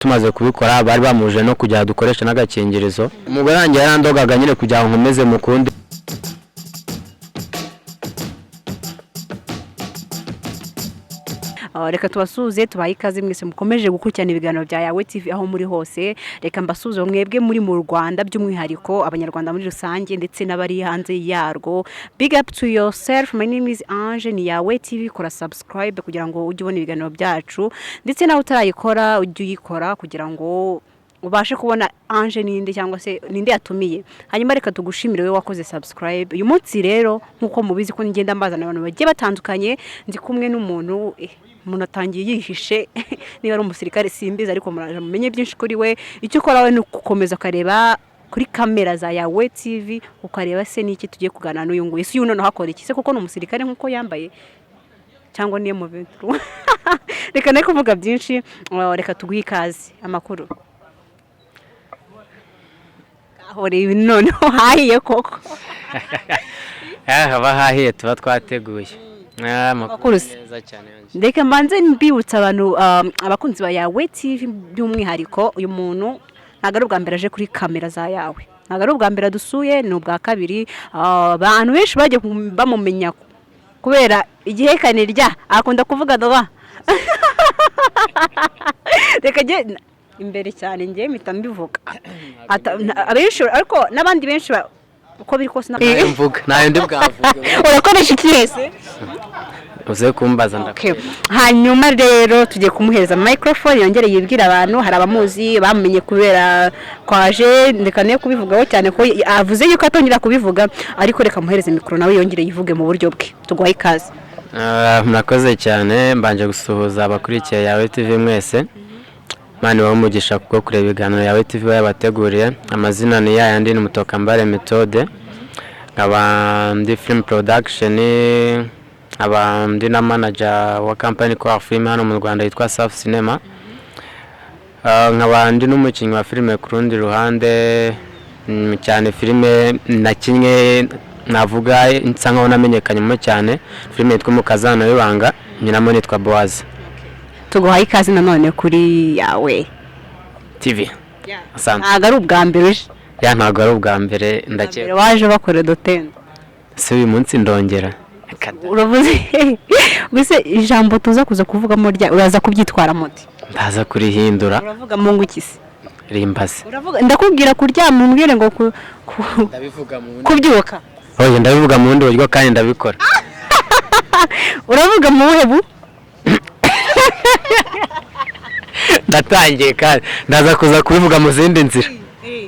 Tumaze kubikora, bari bamuje no kugira dukoreshe n'agakingirizo. Umugore wanjye yarandogaga nyine kugira ngo nkomeze mukunde. Reka tubasuhuze, tubahe ikaze mwese mukomeje gukurikirana ibiganiro bya Yawe TV aho muri hose. Reka mbasuhuze mwebwe muri mu Rwanda, by'umwihariko Abanyarwanda muri rusange ndetse n'abari hanze yarwo. Big up to yourself. My name is Ange, ni Yawe TV. Kora subscribe kugira ngo ujye ubona ibiganiro byacu, ndetse nawe utarayikora ujye uyikora kugira ngo ubashe kubona Ange ninde cyangwa se ninde yatumiye. Hanyuma reka tugushimire wowe wakoze subscribe. Uyu munsi rero, nk'uko mubizi ko ngenda mbazana abantu bagiye batandukanye, ndi kumwe n'umuntu, umuntu atangiye yihishe, niba ari umusirikare simbizi, ariko muraje mumenye byinshi kuri we. Icyo ukora we ni ugukomeza ukareba kuri kamera za Yawe TV, ukareba se n'iki tugiye kuganira n'uyu nguyu. Ese uyu noneho akora iki se? Kuko ni umusirikare nk'uko yambaye, cyangwa niyo mu bintu? Reka ne kuvuga byinshi, reka tuguhe ikaze. Amakuru? Aho reba, noneho hahiye koko. Haba hahiye, tuba twateguye. Amakuru Amakuru se? Meza cyane, Ange. Reka mbanze mbibutsa abantu, abakunzi ba Yawe TV by'umwihariko, uyu muntu ntabwo ari ubwa mbere aje kuri kamera za Yawe, ntabwo ari ubwa mbere adusuye, ni ubwa kabiri. Abantu benshi bagiye bamumenya kubera igihekane rya akunda kuvuga doba. Reka njye imbere cyane, njye mpita mbivuga. Abenshi ariko n'abandi benshi uko biri kose Ntayo mvuga, ntayo ndi bwavuge. Urakoresha ikihe se? Uze kumbaza. Okay. Ndakubwira. Hanyuma rero tugiye kumuhereza microphone yongere yibwire abantu. Hari abamuzi bamumenye kubera kwaje, reka niyo kubivugaho cyane ko avuze yuko atongera kubivuga, ariko reka muhereze mikoro nawe yongere yivuge mu buryo bwe. Tuguhaye ikaze. Murakoze cyane. Mbanje gusuhuza abakurikiye Yawe TV mwese. Imana ibahe umugisha kubwo kureba ibiganiro Yawe TV yabateguriye. Amazina ni yayandi, ni Mutokambare Methode, nkaba ndi film production, nkaba ndi na manager wa company ikora film hano mu Rwanda yitwa Safi Cinema. Nkaba ndi n'umukinnyi wa filime ku rundi ruhande, cyane filime nakinnye navuga nsa nkaho namenyekanyemo cyane, filime yitwa Umukazana w'Ibanga, nyinamo nitwa Boaz. Tuguhaye ikaze nanone kuri Yawe TV. Asante. Ntabwo ari ubwa mbere uje? Yeah, ntabwo ari ubwa mbere. Mbere ndakeka. Waje bakora dotende. Se uyu munsi ndongera? Reka da. Uravuze gusa ijambo tuza kuza kuvugamo rya uraza kubyitwara muti? Ndaza kurihindura. Uravuga mu nguki se? Rimbaze. Uravuga, ndakubwira kuryama umbwire ngo Ndabivuga mu kubyuka. Oya, ndabivuga mu bundi buryo kandi ndabikora. Uravuga mu buhe bu Ndatangiye kandi ndaza kuza kubivuga mu zindi nzira.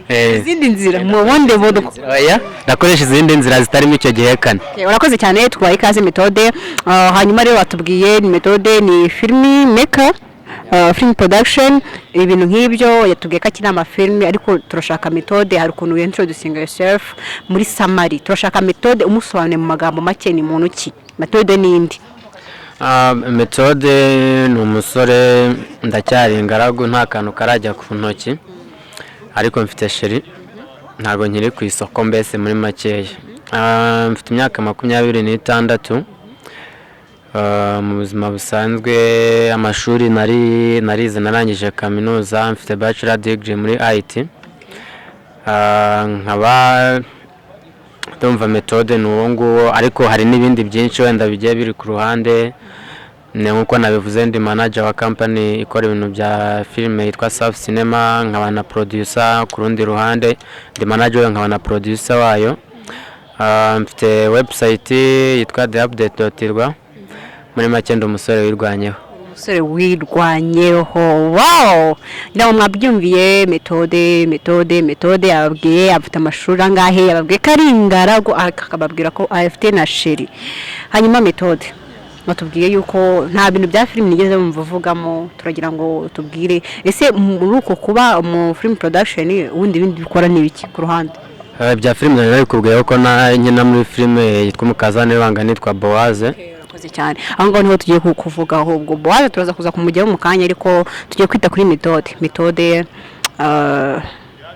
Izindi nzira, mu bundi buryo? Oya, ndakoresha izindi nzira zitarimo icyo gihekane. Okay, urakoze cyane, twaye ikaze Methode. Hanyuma rero watubwiye ni Methode, ni film maker, film production, ibintu nk'ibyo. Yatubwiye ko akina amafilme, ariko turashaka Methode, hari ukuntu introducing yourself muri summary. Turashaka Methode umusobanuye mu magambo make, ni muntu ki Methode n'indi? Methode ni umusore, ndacyari ingaragu, nta kantu karajya ku ntoki, ariko mfite chérie, ntabwo nkiri ku isoko mbese muri makeya. Mfite imyaka 26. Mu buzima busanzwe, amashuri nari narize, narangije kaminuza, mfite bachelor degree muri IT. Nkaba ndumva Methode ni uwo nguwo, ariko hari n'ibindi byinshi wenda bigiye biri ku ruhande. Ni nk'uko nabivuze, ndi manager wa company ikora ibintu bya filime yitwa Safi Cinema, nkaba na producer ku rundi ruhande, ndi manager wayo nkaba na producer wayo. Mfite website yitwa theupdate.rwa. Muri make ndi umusore wirwanyeho. Umusore wirwanyeho, wow! Ngira ngo mwabyumviye. Methode, Methode, Methode yababwiye afite amashuri angahe, yababwiye ko ari ingaragu, akababwira ko afite na chérie. Hanyuma Methode, batubwiye yuko nta bintu bya filime nigeze bumva uvugamo. Turagira ngo tubwire, ese muri uko kuba mu film production, ubundi ibindi bikora ni ibiki ku ruhande? Bya filime nari nabikubwiye ko na nkina muri filime yitwa Umukazana w'Ibanga, nitwa Boaz. Urakoze cyane. Aho ngaho niho tugiye kuvuga. Ahubwo Boaz turaza kuza kumujyaho mu kanya, ariko tugiye kwita kuri Methode. Methode,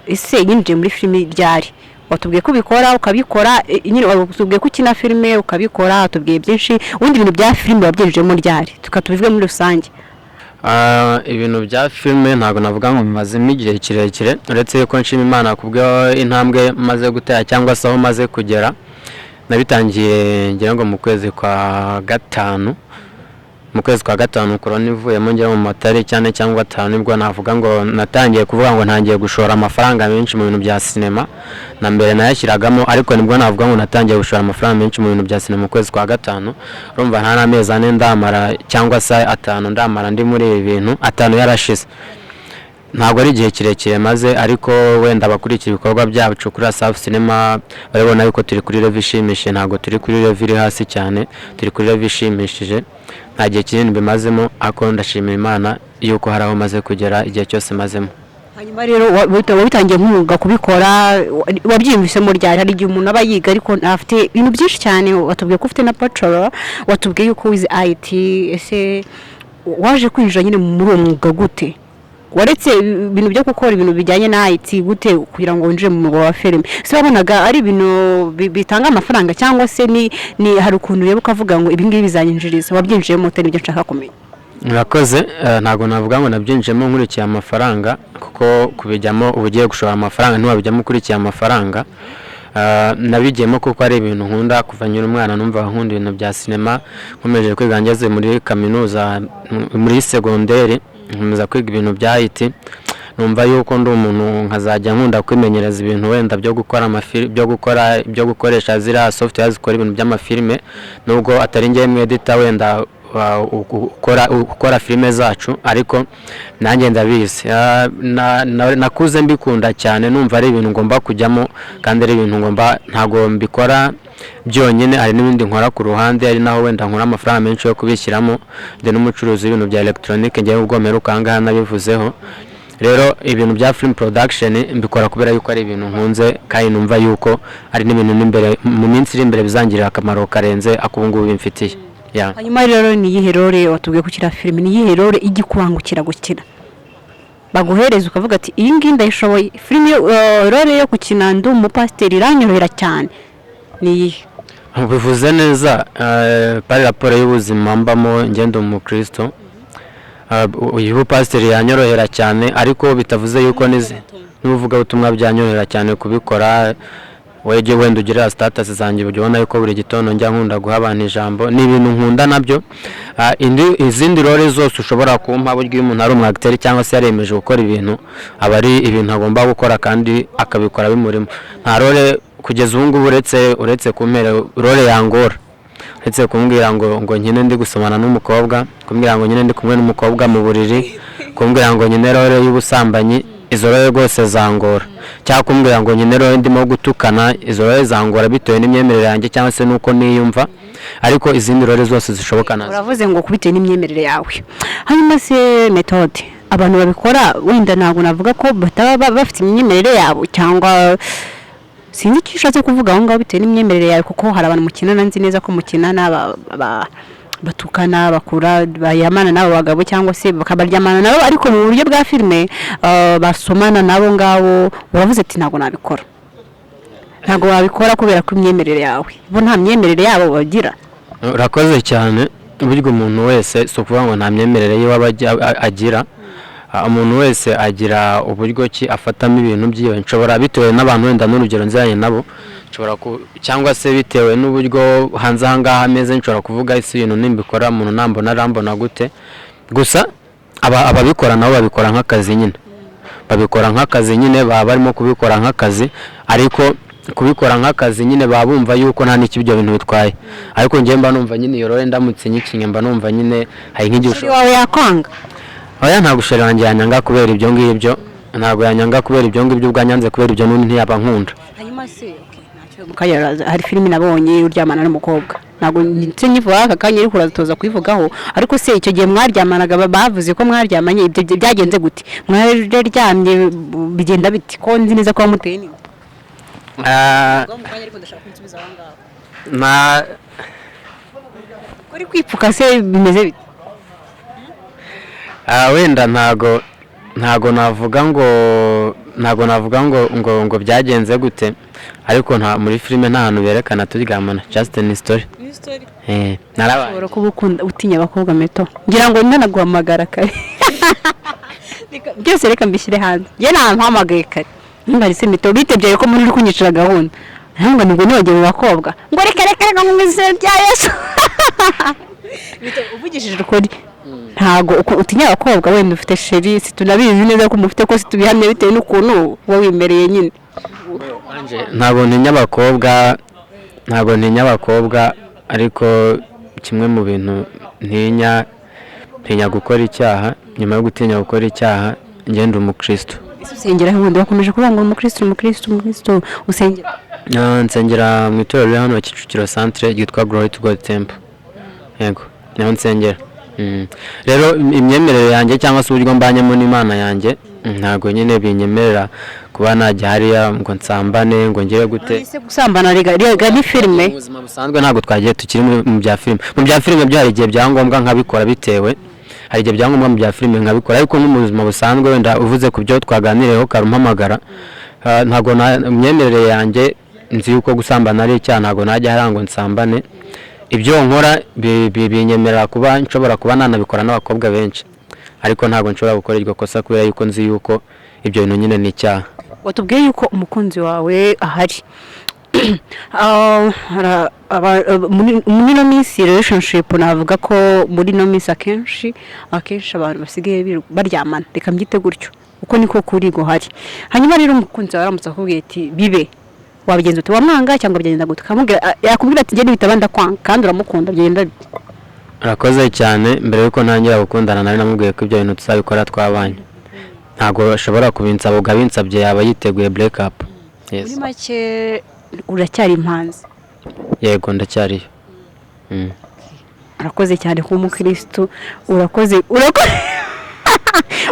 ese yinjiye muri filime ryari? Watubwiye ko ubikora, ukabikora, nyine watubwiye ko ukina filime ukabikora, watubwiye byinshi. Ubundi ibintu bya filime wabyinjiyemo ryari? Tuka tubivuge muri rusange. Ibintu bya filime ntabwo navuga ngo bimazemo igihe kirekire, uretse yuko nshima Imana kubwo intambwe maze gutera cyangwa se aho maze kugera. Nabitangiye ngira ngo mu kwezi kwa gatanu, mu kwezi kwa gatanu korona ivuyemo, njya mu matariki 4 cyangwa 5, nibwo navuga ngo natangiye kuvuga ngo ntangiye gushora amafaranga menshi mu bintu bya sinema. Na mbere nayashyiragamo, ariko nibwo navuga ngo natangiye gushora amafaranga menshi mu bintu bya sinema mu kwezi kwa gatanu. Urumva nta n'amezi 4 ndamara cyangwa se 5 ndamara ndi muri ibi bintu, 5 yarashize. Ntabwo ari igihe kirekire maze, ariko wenda abakurikira ibikorwa byacu kuri Asafu Cinema barabona yuko turi kuri level ishimishije. Ntabwo turi kuri level iri hasi cyane, turi kuri level ishimishije. Nta gihe kinini bimazemo, ariko ndashimira Imana yuko hari aho maze kugera igihe cyose mazemo. Hanyuma rero wabitangiye nk'umwuga kubikora, wabyiyumvisemo ryari? Hari igihe umuntu aba yiga ariko afite ibintu byinshi cyane. Watubwiye ko ufite na bachelor, watubwiye yuko wize IT. Ese waje kwinjira nyine muri uwo mwuga gute? Waretse ibintu byo gukora ibintu bijyanye na IT gute kugira ngo winjire mu mwuga wa filime? Ese wabonaga ari ibintu bitanga amafaranga, cyangwa se ni hari ukuntu ureba ukavuga ngo ibi ngibi bizanyinjiriza? Wabyinjiyemo ute? Nibyo nshaka kumenya. Murakoze. Ntabwo navuga ngo nabyinjiyemo nkurikiye amafaranga, kuko kubijyamo uba ugiye gushora amafaranga, ntiwabijyamo ukurikiye amafaranga. Nabigiyemo kuko ari ibintu nkunda kuva nkiri umwana. Numva nkunda ibintu bya sinema. Nkomeje kwiga ngeze muri kaminuza, muri segonderi nkomeza kwiga ibintu bya IT. Numva yuko ndi umuntu nkazajya nkunda kwimenyereza ibintu wenda byo gukora amafilime, byo gukora, byo gukoresha ziriya software zikora ibintu by'amafilime, nubwo atari njyewe mu editor wenda ukora filime zacu, ariko nanjye ndabizi. Nakuze mbikunda cyane, numva ari ibintu ngomba kujyamo kandi ari ibintu ngomba. Ntabwo mbikora byonyine, hari n'ibindi nkora ku ruhande, ari naho wenda nkura amafaranga menshi yo kubishyiramo. Ndi n'umucuruzi w'ibintu bya elegitoronike, ngewe ubwo mperuka aha ngaha nabivuzeho. Rero ibintu bya film production mbikora kubera yuko ari ibintu nkunze, kandi numva yuko ari n'ibintu n'imbere mu minsi iri imbere bizangirira akamaro karenze ako ubu ngubu bimfitiye. Yeah. Hanyuma rero ni iyihe role? Watubwiye ko ukina filime, ni iyihe role ijya ikubangukira gukina, baguhereza ukavuga ati iyi ngiyi ndayishoboye, filime role yo gukina ndi umupasiteri iranyorohera cyane, ni iyihe? Bivuze neza, par rapport y'ubuzima mbamo, ngenda umukristo, uyu pasiteri yanyorohera cyane, ariko bitavuze yuko n'ubuvugabutumwa byanyorohera cyane kubikora. Wejye wenda ugira status zanjye, ujya ubona yuko buri gitondo njya nkunda guha abantu ijambo, ni ibintu nkunda nabyo. Izindi role zose ushobora kumpa, burya iyo umuntu ari umwagiteri cyangwa se yaremeje gukora ibintu, aba ari ibintu agomba gukora kandi akabikora bimurimo. Nta role kugeza ubu ngubu, uretse kumpera role yangora, uretse kumbwira ngo nkine ndi gusomana n'umukobwa, kumbwira ngo nyine ndi kumwe n'umukobwa mu buriri, kumbwira ngo nyine role y'ubusambanyi, izo role rwose zangora, cyangwa kumbwira ngo nyine role ndimo gutukana, izo role zangora bitewe n'imyemerere yanjye cyangwa se n'uko niyumva. Ariko izindi role zose zishoboka nazo. Uravuze ngo bitewe n'imyemerere yawe. Hanyuma se Methode, abantu babikora wenda ntabwo navuga ko bataba bafite imyemerere yabo, cyangwa sinzi icyo ushatse kuvuga aho ngaho bitewe n'imyemerere yawe, kuko hari abantu mukinana, nzi neza ko mukinana batukana, bakura bayamana n'abo bagabo, cyangwa se bakabaryamana nabo ariko mu buryo bwa filime, basomana nabo ngabo. Uravuze ati ntabwo nabikora, ntabwo wabikora kubera ko imyemerere yawe, bo nta myemerere yabo bagira. Urakoze cyane. Burya umuntu wese, si ukuvuga ngo nta myemerere yiwe aba agira. Umuntu wese agira uburyo ki afatamo ibintu byiwe. Nshobora, bitewe n'abantu wenda n'urugero nziranye nabo, nshobora cyangwa se bitewe n'uburyo hanze aha ngaha ameze, nshobora kuvuga ese ibintu nimbikora umuntu nambona arambona gute? Gusa ababikora nabo babikora nk'akazi nyine, babikora nk'akazi nyine, baba barimo kubikora nk'akazi, ariko kubikora nk'akazi nyine baba bumva yuko nta n'icyo ibyo bintu bitwaye. Ariko njyewe mba numva nyine iyo role ndamutse nyikinye, mba numva nyine hari nk'igihe chéri wawe yakwanga? Oya, ntabwo chéri wanjye yanyanga kubera ibyo ngibyo, ntabwo yanyanga kubera ibyo ngibyo. Ubwo yanyanze kubera ibyo n'undi ntiyaba nkunda. Hanyuma se okay, ntacyo mukanya, hari filimi nabonye uryamana n'umukobwa, ntabwo ndetse nyivuga aka kanya, ariko uratoza kuyivugaho. Ariko se icyo gihe mwaryamanaga, bavuze ko mwaryamanye, ibyo byagenze gute? Mwaryamye bigenda biti, ko nzi neza ko wamuteye n'inda? Ariko ndashaka kunsubiza aho ngaho. Na Kuri kwipfuka se bimeze bite? Wenda ntago navuga ngo ntago navuga ngo byagenze gute, ariko nta muri filime nta hantu berekana turyamana, just ni story. Narabaye. Ushobora kuba ukunda utinya abakobwa, Meto, ngira ngo nanaguhamagara kare. Byose reka mbishyire hanze. Njye namuhamagaye kare, nimba ari se mito bitebye ko muri uri kunyicira gahunda, ntabwo nibwo nibagiwe mu bakobwa ngo reka reka reka, ngo mu izina rya Yesu. Mito, uvugishije ukuri, ntago utinya abakobwa? Wenda ufite chérie, situnabizi neza ko mufite, ko situbihamya bitewe n'ukuntu uba wimereye nyine. Ntabwo ntinya abakobwa, ntabwo ntinya abakobwa, ariko kimwe mu bintu ntinya, ntinya gukora icyaha. Nyuma yo gutinya gukora icyaha, ngenda umukristo. Ese usengera he ubundi? Wakomeje kuvuga ngo umukristo, umukristo, umukristo, usengera? Nsengera mu itorero riri hano Kicukiro Centre ryitwa Glory to God Temple. Yego, niho nsengera. Rero imyemerere yanjye cyangwa se uburyo mbanyemo n'Imana yanjye, ntabwo nyine binyemerera kuba najya hariya ngo nsambane, ngo ngere gute. Ese gusambana rega ni filime. Mu buzima busanzwe, ntabwo twagiye tukiri mu bya filime. Mu bya filime byo hari igihe byangombwa nkabikora, bitewe hari igihe byangombwa mu bya filime nkabikora, ariko no mu buzima busanzwe, wenda uvuze ku byo twaganiriyeho karumpamagara, ntabwo imyemerere yanjye, nzi yuko gusambana ari icyaha. Ntabwo najya hariya ngo nsambane. Ibyo nkora binyemerera kuba nshobora kuba nanabikora n'abakobwa benshi, ariko ntabwo nshobora gukora iryo kosa kubera yuko nzi yuko ibyo bintu nyine ni icyaha. Watubwiye yuko umukunzi wawe ahari. Muri ino minsi relationship, navuga ko muri ino minsi akenshi akenshi abantu basigaye baryamana, reka mbyite gutyo, uko niko kuri guhari. Hanyuma rero umukunzi wawe aramutse akubwiye ati bibe, wabigenza ute? Wamwanga cyangwa byagenda gute? Akamubwira, yakubwira ati njye nibitaba ndakwanga, kandi uramukunda, byagenda bite? Urakoze cyane. Mbere yuko ntangira gukundana nawe, namubwiye ko ibyo bintu tuzabikora twabanye. Ntabwo ashobora kubinsaba, ubwo abinsabye yaba yiteguye break up. Yes. Muri make uracyari impanzi? Yego, ndacyariyo. Urakoze cyane kuba umukirisitu, urakoze, urakoze,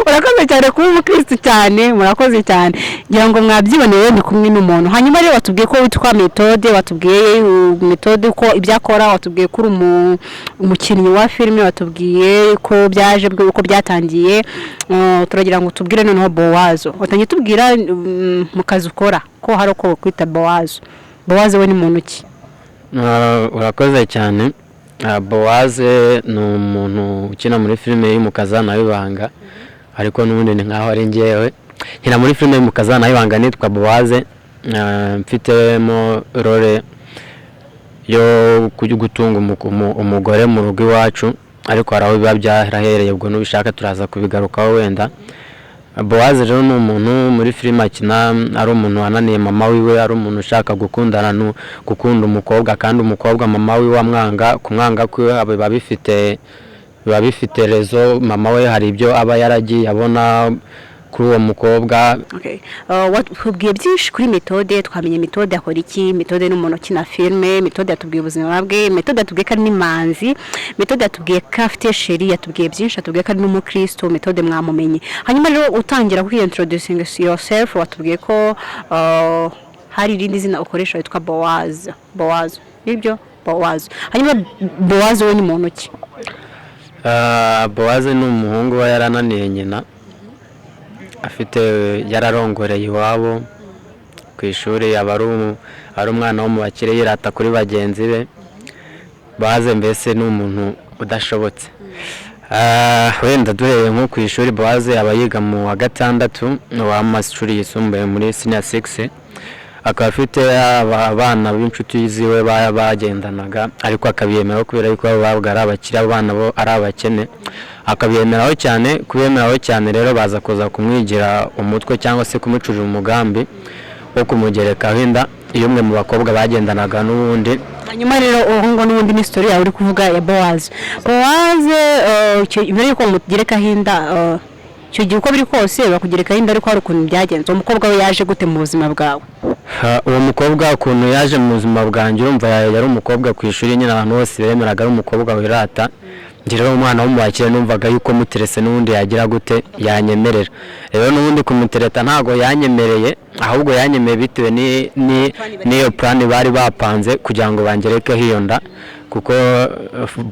urakoze cyane kuba umukirisitu cyane, murakoze cyane. Ngira ngo mwabyiboneye, ni kumwe n'umuntu. Hanyuma rero watubwiye ko witwa Metode, watubwiye Metode uko ibyo akora, watubwiye ko uri umukinnyi wa filime, watubwiye ko byaje uko byatangiye. Turagira ngo tubwire noneho Bowazo. Watangiye tubwira mu kazi ukora ko hari uko bakwita Bowazo. Bowazo we ni muntu ki? Urakoze cyane. Bowaze ni umuntu ukina muri filime y'Umukazana w'Ibanga, ariko n'ubundi ni nkaho ari njyewe nkina muri filime y'Umukazana w'Ibanga, nitwa Bowaze. Mfitemo role yo gutunga umugore mu rugo iwacu, ariko hari aho biba byarahereye, ubwo nubishaka turaza kubigarukaho wenda. Bowaze rero ni umuntu muri filime akina ari umuntu wananiye mama wiwe, ari umuntu ushaka gukundana gukunda umukobwa, kandi umukobwa mama wiwe amwanga. Kumwanga kwiwe biba bifite raison. Mama we hari ibyo aba yaragiye abona kuri uwo mukobwa. Okay. Watubwiye byinshi kuri Metode, twamenye Metode akora iki. Metode ni umuntu ukina filime. Metode yatubwiye ubuzima bwe. Metode yatubwiye ko ari n'imanzi. Metode yatubwiye ko afite chérie. Yatubwiye byinshi, yatubwiye ko ari n'umukristo. Metode mwamumenye. Hanyuma rero utangira kuri introducing yourself, watubwiye ko hari irindi zina ukoresha witwa Boaz. Boaz, nibyo? Boaz. Hanyuma Boaz we ni muntu ki? Bowaze ni umuhungu uba yarananiye nyina, afite yararongoreye iwabo ku ishuri, aba ari umwana wo mu bakire, yirata kuri bagenzi be. Bowaze mbese ni umuntu udashobotse. Wenda duhereye nko ku ishuri, Bowaze aba yiga mu wa gatandatu w'amashuri yisumbuye, muri senior six, akaba afite abana b'inshuti ziwe bagendanaga, ariko akabiyemeraho kubera yuko babaga ari abakire, abana bo ari abakene, akabiyemeraho cyane. Kubiyemeraho cyane rero, baza kuza kumwigira umutwe cyangwa se kumucurira umugambi wo kumugerekaho inda iyo umwe mu bakobwa bagendanaga n'ubundi. Hanyuma rero ubu ngo n'ubundi ni story yawe uri kuvuga ya Bowazi. Bowazi mbere yuko bamugerekaho inda, icyo gihe uko biri kose bakugerekaho inda, ariko hari ukuntu byagenze. Uwo mukobwa we yaje gute mu buzima bwawe? Uwo mukobwa ukuntu yaje mu buzima bwanjye, urumva yari umukobwa ku ishuri nyine abantu bose bemeraga ari umukobwa wirata. Njye rero umwana wo mu bakire, numvaga yuko muterese n'ubundi yagira gute, yanyemerera. Rero n'ubundi kumutereta ntabwo yanyemereye, ahubwo yanyemereye bitewe n'iyo plan bari bapanze kugira ngo bangerekeho iyo nda, kuko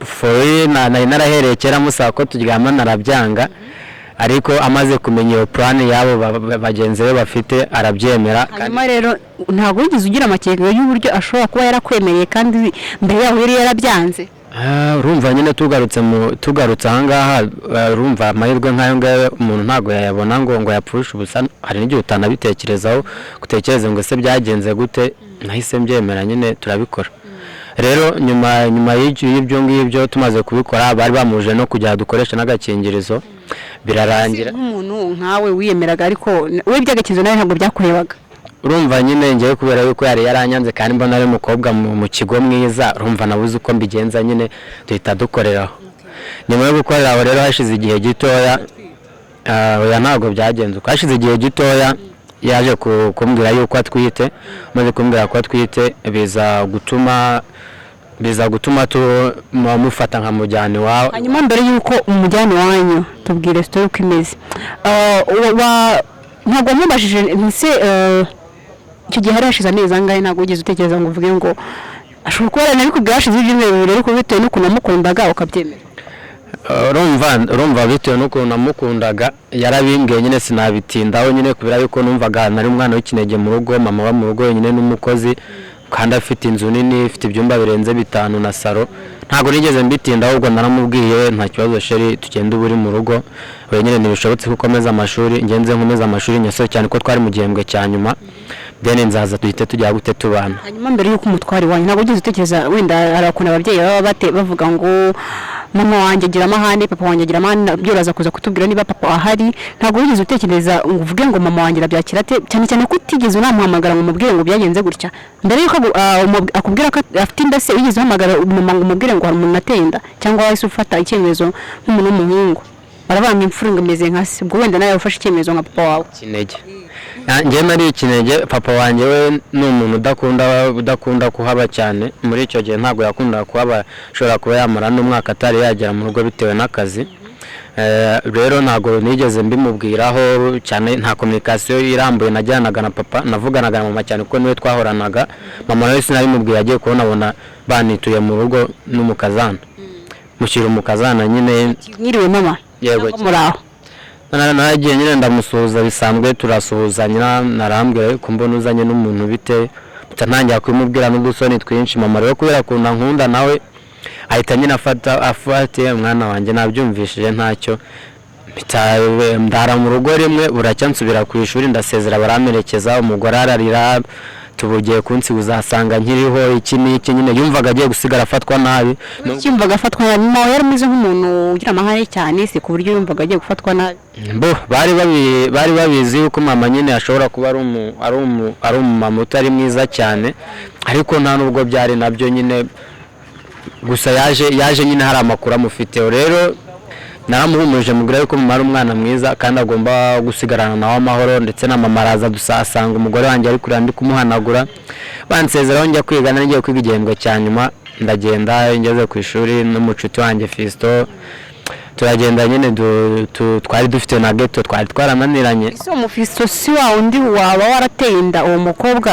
fori nari narahereye kera musaba ko turyamana arabyanga, ariko amaze kumenya iyo plan y'abo bagenzi be bafite arabyemera. Hanyuma rero ntabwo wigeze ugira amakenga y'uburyo ashobora kuba yarakwemereye kandi mbere yaho yari yarabyanze? Urumva nyine tugarutse ahangaha, urumva amahirwe nk'ayo ngayo umuntu ntabwo yayabona ngo yapfushe ubusa. Hari n'igihe utanabitekerezaho, utekereze ngo ese byagenze gute? Nahise mbyemera nyine, turabikora. Rero nyuma y'ibyo ngibyo, tumaze kubikora, bari bamuje no kujya dukoresha n'agakingirizo, birarangira. Nk'umuntu nkawe wiyemeraga, ariko we iby'agakingirizo nawe ntabwo byakurebaga? Urumva nyine ngewe, kubera yuko yari yaranyanze kandi mbona ari umukobwa mu kigo mwiza, urumva nabuze uko mbigenza nyine, duhita dukoreraho. Nyuma yo gukorera aho rero, hashize igihe gitoya, oya, ntabwo byagenze uko. Hashize igihe gitoya yaje kumbwira yuko atwite. Amaze kumbwira ko atwite, biza gutuma mufata nkamujyana iwabo. Hanyuma mbere y'uko umujyana iwanyu, tubwire story uko imeze. Ntabwo wamubajije ese icyo gihe hari hashize amezi angahe? Ntabwo wigeze utekereza ngo uvuge ngo ashobora kuba yaranabikubwiye hashize ibyumweru 2, ariko bitewe n'ukuntu wamukundaga ukabyemera? Urumva bitewe n'ukuntu namukundaga, yarabimbwiye nyine, sinabitindaho nyine, kubera yuko numvaga nari umwana w'ikinege mu rugo, mama aba mu rugo wenyine n'umukozi, kandi afite inzu nini ifite ibyumba birenze bitanu na salo. Ntabwo nigeze mbitindaho, ahubwo naramubwiye: "Nta kibazo chérie, tugende, uba uri mu rugo wenyine, ntibishobotse ko ukomeza amashuri, ngenze nkomeza amashuri nyaso, cyane ko twari mu gihembwe cya nyuma, then nzaza duhite tujya gute tubana." Hanyuma mbere y'uko umutwara iwanyu, ntabwo wigeze utekereza wenda hari ukuntu ababyeyi baba bavuga ngo mama wanjye agira amahane, papa wanjye agira amahane? Nabyo uraza kuza kutubwira niba papa ahari. Ntabwo wigeze utekereza ngo uvuge ngo mama wanjye arabyakira ate, cyane cyane ko utigeze unamuhamagara ngo umubwire ngo byagenze gutya? Mbere y'uko akubwira ko afite inda se, wigeze uhamagara mama ngo umubwire ngo hari umuntu ateye inda, cyangwa wahise ufata icyemezo nk'umuntu w'umuhungu? Baravanga imfura ngo imeze nka se, ubwo wenda nawe ufashe icyemezo nka papa wawe. Ikinege. Njyewe nari ikinege. Papa wanjye we ni umuntu udakunda kuhaba cyane. Muri icyo gihe ntabwo yakundaga kuhaba, ashobora kuba yamara n'umwaka atari yagera mu rugo bitewe n'akazi. Rero ntabwo nigeze mbimubwiraho cyane, nta communication irambuye najyanaga na papa. Navuganaga na mama cyane kuko niwe twahoranaga. Mama nawe sinabimubwiye, agiye kubona abona banituye mu rugo n'umukazana, mushyira umukazana nyine. Mwiriwe mama? Yego. Cyangwa muraho? Naragiye nyine, ndamusuhuza bisanzwe, turasuhuzanya, narambwira ariko mbona uzanye n'umuntu bite? Mpita ntangira kubimubwira n'udusoni twinshi. Mama rero, kubera ukuntu ankunda, nawe ahita nyine afata afate umwana wanjye, nabyumvishije ntacyo. Mpita ndara mu rugo rimwe, buracya nsubira ku ishuri, ndasezera, baramperekeza, umugore ararira, tubugiye kunsi uzasanga nkiriho iki n'iki. Nyine yumvaga agiye gusigara afatwa nabi. Yumvaga afatwa nabi? Mama wawe yari ameze nk'umuntu ugira amahane cyane se, ku buryo yumvaga agiye gufatwa nabi? Bo bari babizi yuko mama nyine ashobora kuba ari umumama utari mwiza cyane, ariko nta nubwo byari nabyo nyine. Gusa yaje nyine hari amakuru amufiteho. Rero naramuhumurije, mubwira yuko mama ari umwana mwiza kandi agomba gusigarana nawe amahoro. Ndetse na mama araza asanga umugore wanjye ari kurira, ndi kumuhanagura, bansezeraho, njya kwiga. Nari ngiye kwiga igihembwe cya nyuma. Ndagenda, ngeze ku ishuri n'umucuti wanjye Fiston, turagenda nyine, twari dufite na geto, twari twarananiranye. Ese uwo mufisto si wa wundi waba warateye inda uwo mukobwa?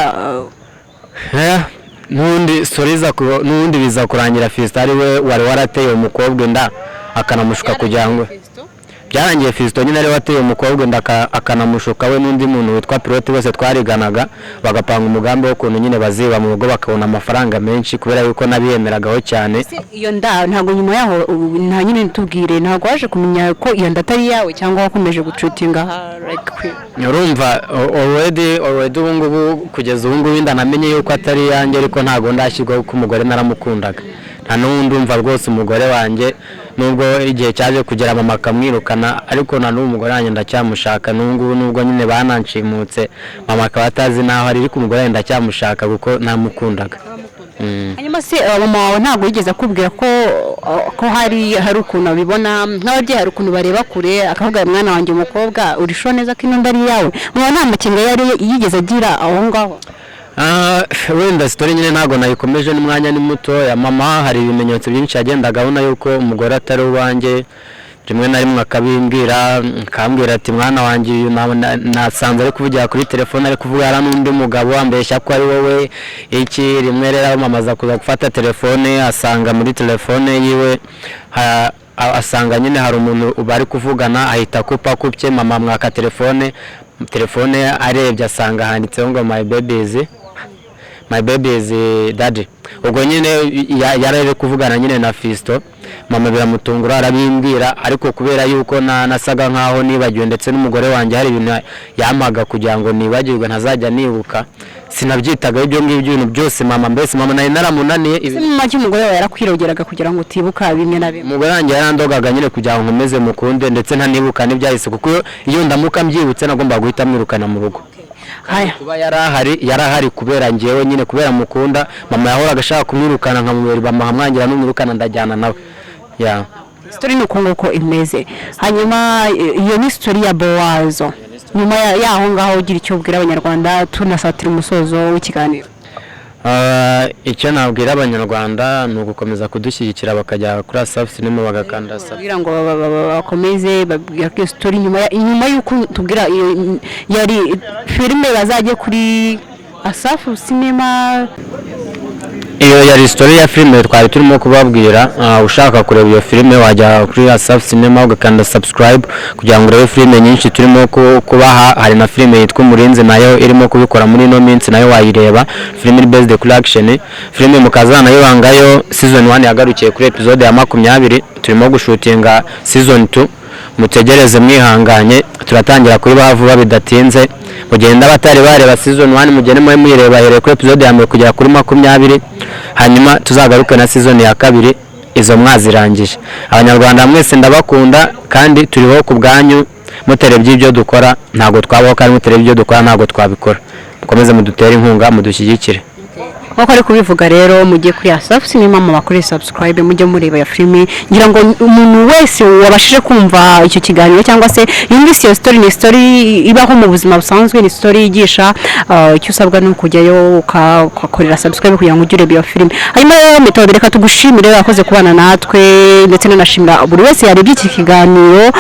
N'ubundi story n'ubundi biza kurangira Fiston ari we wari warateye uwo mukobwa inda, akanamushuka kugira ngo, byarangiye Fiston nyine ariwe wateye umukobwa inda, akanamushuka we n'undi muntu witwa Pilote, bose twariganaga, bagapanga umugambi w'ukuntu nyine baziba mu rugo bakabona amafaranga menshi, kubera yuko nabiyemeragaho cyane. Ese iyo nda ntabwo nyuma yaho nta nyine, tubwire, ntabwo waje kumenya ko iyo nda atari iyawe, cyangwa wakomeje gucutinga like queen? Urumva already ubu ngubu, kugeza ubu ngubu, inda namenye yuko atari iyanjye, ariko ntabwo ndashyirwaho kuko umugore naramukundaga. Nta n'ubundi, umva rwose, umugore wanjye, nubwo igihe cyaje kugera mama akamwirukana, ariko na n'ubu umugore wanjye ndacyamushaka. N'ubu ngubu, nubwo nyine bananshimutse, mama akaba atazi n'aho ari, ariko umugore wanjye ndacyamushaka kuko namukundaga. Hanyuma se mama wawe ntabwo yigeze akubwira ko hari ukuntu abibona, nk'ababyeyi hari ukuntu bareba kure, akavuga mwana wanjye umukobwa, uri neza ko ino nda ari iyawe? Mama nta makenga yari yigeze agira aho ngaho? Wenda story nyine ntabwo nayikomeje n'umwanya ni mutoya. Mama hari ibimenyetso byinshi yagendaga abona yuko umugore atari uwanjye. Rimwe na rimwe akabimbwira, akambwira ati: "Mwana wanjye, uyu nasanze ari kuvugira kuri telefone, ari kuvugana n'undi mugabo, ambeshya ko ari wowe." Iki rimwe rero mama aza kuza gufata telefone, asanga muri telefone yiwe asanga nyine hari umuntu bari kuvugana, ahita akupa. Akupye, mama mwaka telefone, arebye asanga handitseho ngo "my babies". My baby is daddy." Ubwo nyine yari ari kuvugana nyine na Fisto. Mama biramutungura, arabimbwira, ariko kubera yuko nasaga nkaho nibagiwe, ndetse n'umugore wanjye hari ibintu yampaga kugira ngo nibagirwe, ntazajya nibuka, sinabyitagaho ibyo ngibyo. Ibintu byose mama, mbese mama nari naramunaniye. Ese mu make umugore wawe yarakwirogeraga kugira ngo utibuka bimwe na bimwe? Umugore wanjye yarandogaga nyine kugira ngo nkomeze mukunde, ndetse ntanibuka n'ibyahise, kuko iyo ndamuka mbyibutse nagombaga guhita mwirukana mu rugo. Haya. Kuba yari ahari kubera njyewe nyine, kubera mukunda. Mama yahoraga ashaka kumwirukana, nkamubera bamuhamwangira, n'umwirukana ndajyana nawe ya. Story ni uko nguko imeze. Hanyuma iyo ni story ya Bowazo. Nyuma yaho ngaho, ugira icyo ubwira Abanyarwanda tunasatira umusozo w'ikiganiro. Icyo nabwira Abanyarwanda ni ugukomeza kudushyigikira, bakajya kuri Asafu Cinema bagakanda Kugira ngo bakomeze babwira ko iyo story nyuma y'uko tubwira iyo yari filime, bazajye kuri Asafu Cinema. Iyo yari story ya filime twari turimo kubabwira. Ushaka kureba iyo filime wajya kuri Asafu Cinema ugakanda subscribe kugira ngo urebe filime nyinshi turimo kubaha. Hari na filime yitwa Umurinzi, nayo irimo kubikora muri ino minsi, nayo wayireba, filime iri based kuri action. Filime Mukazana Yibangayo season 1 yagarukiye kuri episode ya 20, turimo gushutinga season 2. Mutegereze mwihanganye, turatangira kuyibaha vuba bidatinze. Mugenda abatari bareba season 1, mugende mube muyireba, hereye kuri episode ya mbere kugera kuri 20, hanyuma tuzagaruke na season ya kabiri izo mwazirangije. Abanyarwanda mwese ndabakunda, kandi turiho ku bwanyu. Mutarebye ibyo dukora ntabwo twabaho, kandi mutarebye ibyo dukora ntabwo twabikora. Mukomeze mudutere inkunga, mudushyigikire. Nk'uko ari kubivuga rero, mujye kuri Asafu Cinema mubakore subscribe, mujye mureba ya filime. Ngira ngo umuntu wese wabashije kumva icyo kiganiro cyangwa se yumvise iyo story, ni story ibaho mu buzima busanzwe, ni story yigisha. Icyo usabwa ni ukujyayo ugakorera subscribe kugira ngo ujye ureba iyo filime. Hanyuma rero Methode, reka tugushimire, wakoze kubana natwe, ndetse nanashimira buri wese yarebye iki kiganiro.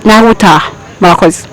Naho utaha, murakoze.